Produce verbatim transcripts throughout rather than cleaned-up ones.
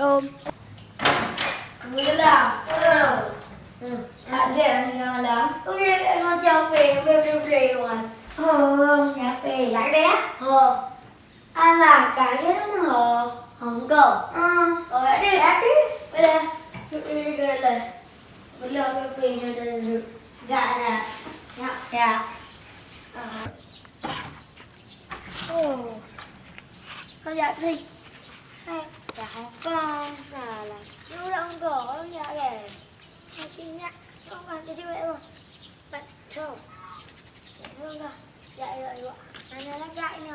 Om. Mula. Hmm. Ada ni malam. Udah nak capek, boleh boleh wan. Oh, capek. Yak deh ya? Oh. Alah, kalian mah ho. Hongkong. Ah. Oh, ada. Ada. Boleh. Boleh, boleh. Boleh, boleh, boleh, boleh. Gak ada. Ya. Ya. Ah. Oh. Kau jak klik. Hai, ya Hongkong. Salah. Lu udah Hongkong, orang jak kan? Masih ingat. Hongkong jadi baik apa? Pat, cok. Ya, Hongkong. Ya, ya, ya. Mana lagak ni?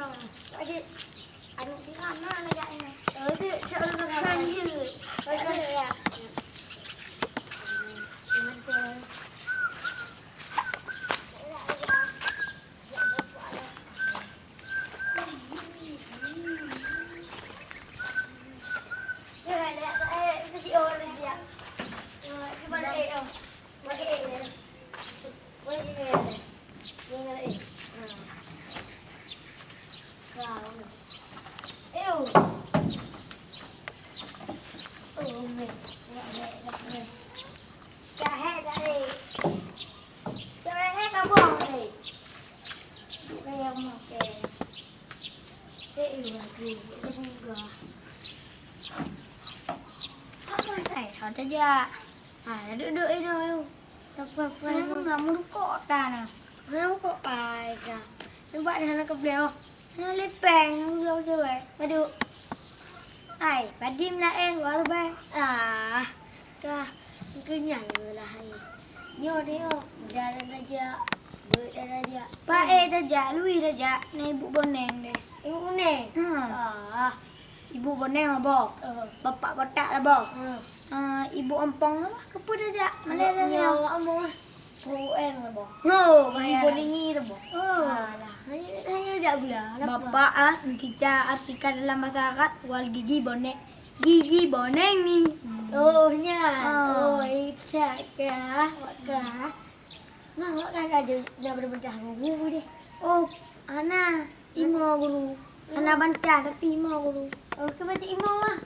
Adik. Aduh, di mana lagak ni? Oh, tu, cok lu kan. Kan je. Bagus ya. Terima kasih. Hai, hai, hai, tajak. Hai, duek-duek inoe. Tapuai-puai. Hai, nggak meurukok ta na. Hai, rukok ai ka. Cuba dah nak kebleh. Hana lé péng, ujoe-ujoe. Padub. Ai, padum laén, waru bai. Ah, kah, keunyan lah hai. Nyoe deh, oh, muda dah tajak, duek dah tajak. Paéh tajak, lui tajak, na ibu boneng deh. Ibu boneng? Hmm. Ah. Ibu boneng saboh. Oh. Bapak botak saboh. Hmm. Ah, ibu ompong saboh, keupeue tajak, malèe tajak. Nyoe awak amoe. P U N saboh. Oh, bahaya. Ibu bonengi saboh. Oh. Alah, hanya, hanya jak gula. Bapak, ah, meucica artikan dalam bahasa Arab, wal gigi boneng. Gigi boneng ni. Hmm. Oh, nya. Ah. Oh, icak kah, wak kah. Nah, wak kah ka jeuet, dah beureubeutah guru deh. Oh, hana. Imo guru. Hana bantah, tapi imo guru. Oh, keu baca imo ah.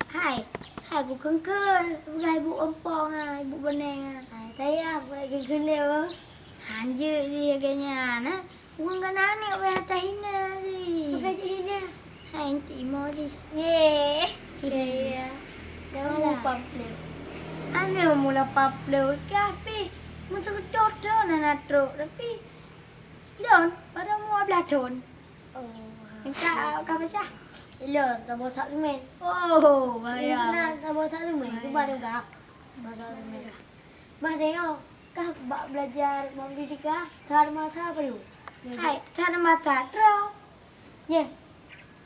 Hai, hai ku keungkeuen, peugah ibu ompong ah, ibu boneng ah. Hai, sayang, ku lagi keungkeuen lé, oh. Hanjeuet jih lagèe nyan, ah. Ureueng ka na aneuk, wéh ata hina jih. Bukan cit hina. Hai, enti imo jih. Ye. Ye, ye. Dah mula papleu. Aneuk mula papleu, kah pih. Meuseutoh-toh na na trok, tapi Lôn, baru umur dua belas thon. Oh. Engka ka pecah? Ilôn, saboh sak seumén. Oh, bahaya. Ilôn saboh sak seumén. Bahaya. Cuba teuka. Saboh sak seumén. Mah, tengok. Kah bak belajar Maulid kah? That masa apa tu? Hai, that masa droe. Ye.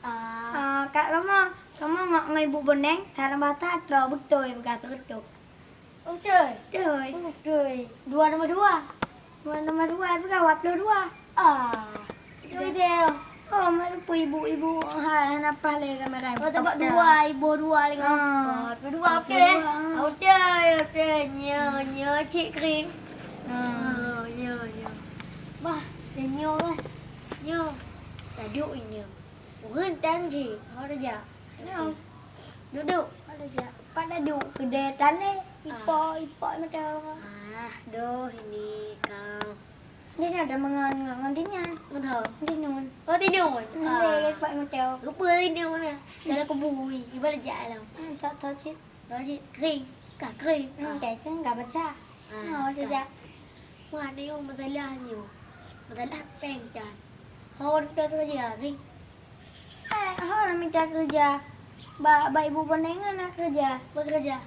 Ah. Ah, Kak Roma, kamoe ngon, ngon Ibu Boneng, that masa droe beutôi peugah teureutôh. Beutôi? Beutôi. Beutôi. Dua tambah dua? Dua tambah dua, berapa? Dua puluh dua. Ah. Beutôi deh. Oh, mak lupa ibu, ibu, ha, hana paih lé kamera. Oh, tambah dua, ibu dua lagi. Ah. Oh, tambah dua, beutôi. Dua, ah. Beutôi, beutôi. Nyoe, nyoe, cik kering. Ah. Oh, nyoe, nyoe. Bah, dan nyoe, bah. Nyoe. Tajuk nyoe. Ureueng tan cit. Ho tajak. Nyoe. Duek-duek. Ho tajak. Pat taduek keudè talèe. Ipok, ipok mata. Ah, doh ini kau. Dia ada mengon, ngon, ngon tinyan. Ngon ho? Tinun. Oh, tinun. Ngon lé, ipok mata. Rupa tinun ni. Dalam kubu ni. Ibarat jak alam. Hmm, tak tahu cit. Tahu cit. Kering. Kah kering. Hmm, kah kering, kah pecah. Ah, oh, tak. Tidak. Wah, ni, oh, masalah ni, oh. Masalah péng, Chan. Ho, kita kerja, ni. Eh, ho na mita keureuja. Bak, bak Ibu Boneng na keureuja. Bekerja.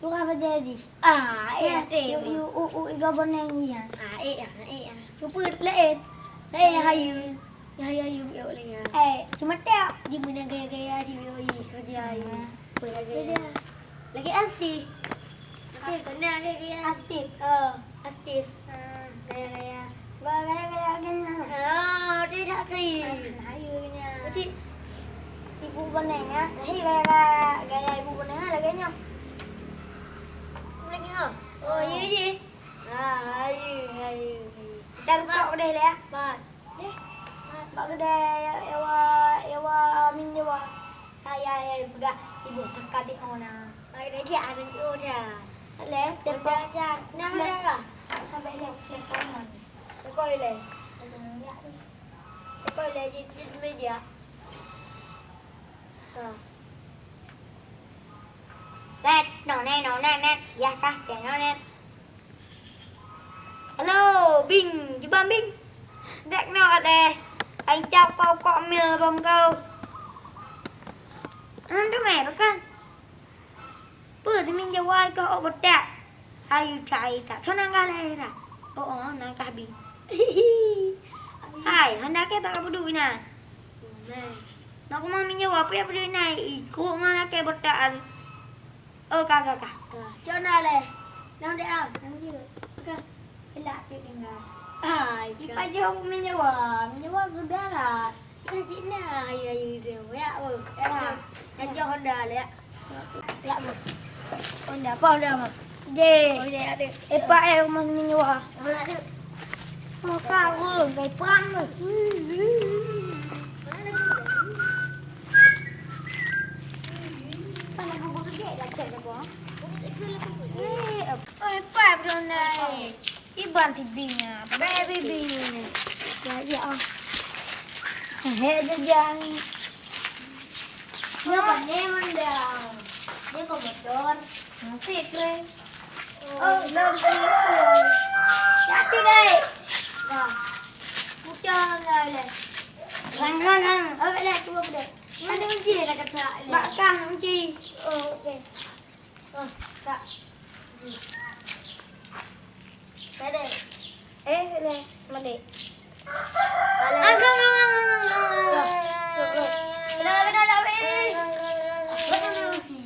Tukang keureuja jih. Ah, eh, ya, eh, yuk, yuk, u, u, iga Boneng jih, ya. Ah, eh, ah, eh, ah. Rupa laén. Laén, ya, hayu. Ya, hayu, hayu, yuk, laén, ya. Eh, cuma tak. Di mana gaya-gaya, di mana, ih, kerja, ih. Ah. Kerja. Lagi artis. Artis, kena lagi artis. Artis, oh. Artis. Ah, gaya-gaya. Bah, gaya-gaya lagi nyan. Ah, tidak kering. Ah, hayu lagi nyan. Cik. Ibu Boneng, ya. Nah, ini gaya-gaya, gaya Ibu Boneng, ah, lagi nyan. Lagi nyan. Oh, iya je. Ah, hayu, hayu, hayu. Dah buka udah lah, ya. Bah. Deh, bak keudè Ewa, Ewa Min Jawa. Hai, hai, hai, peugah. Ibu tak ada orang. Mai dah jak ada orang dah. Leh, tepat. Dah jak. Nah, dah. Sampai leh, leh kawan. Tekoi leh. Tekoi leh, jih, jih meja. Ha. Tet, no, ne, no, ne, ne. Ya, kah, ke, no, ne. Halo, Bing, jiban Bing. Dek nyoe deh. Ai cak kau kok mil bom kau. Anang tu meh bukan? Peue teumim jawai kau ok botak. Ayu cak ai tak. Sana kah lahé dah. Oh, oh, nang kah Bing. Hai, hana ke tak peudui na. Nak kuma minyak apa ya peudui na. Ikut mana ke botak. Oh, ka, ka, ka. Ka. Cok na leh. Nang dek ah, nang jeuet. Ka. Elak cek tinggal. Ai, ka. Ipa jeuet minyewa, minyewa geudarat. Ka cik na, ayu, ayu dia. Ya, oh. Ya, cok. Ya, cok Honda leh, ya. Ya, oh. Honda, apa Honda, mah? Deh. Oh, deh, ada. Epa eh rumah minyewa. Mana ada? Oh, ka, oh, kai perang tu. Oi, pat Brunei. Iban tibingnya, baby bing. Ya, ya. He, jajan. Nyoe pane mandang. Dia kok motor. Nanti keren. Oh, lom kali. Hati deh. Nah. Pucang lah leh. Gang, gang, gang. Oh, leh, cuba deh. Ada kunci dah kata. Bakang kunci. Oh, okey. Oh, tak. Ada. Eh, leh, mati. Balik. Kena, kena, kena, weh. Kena, kena, kena.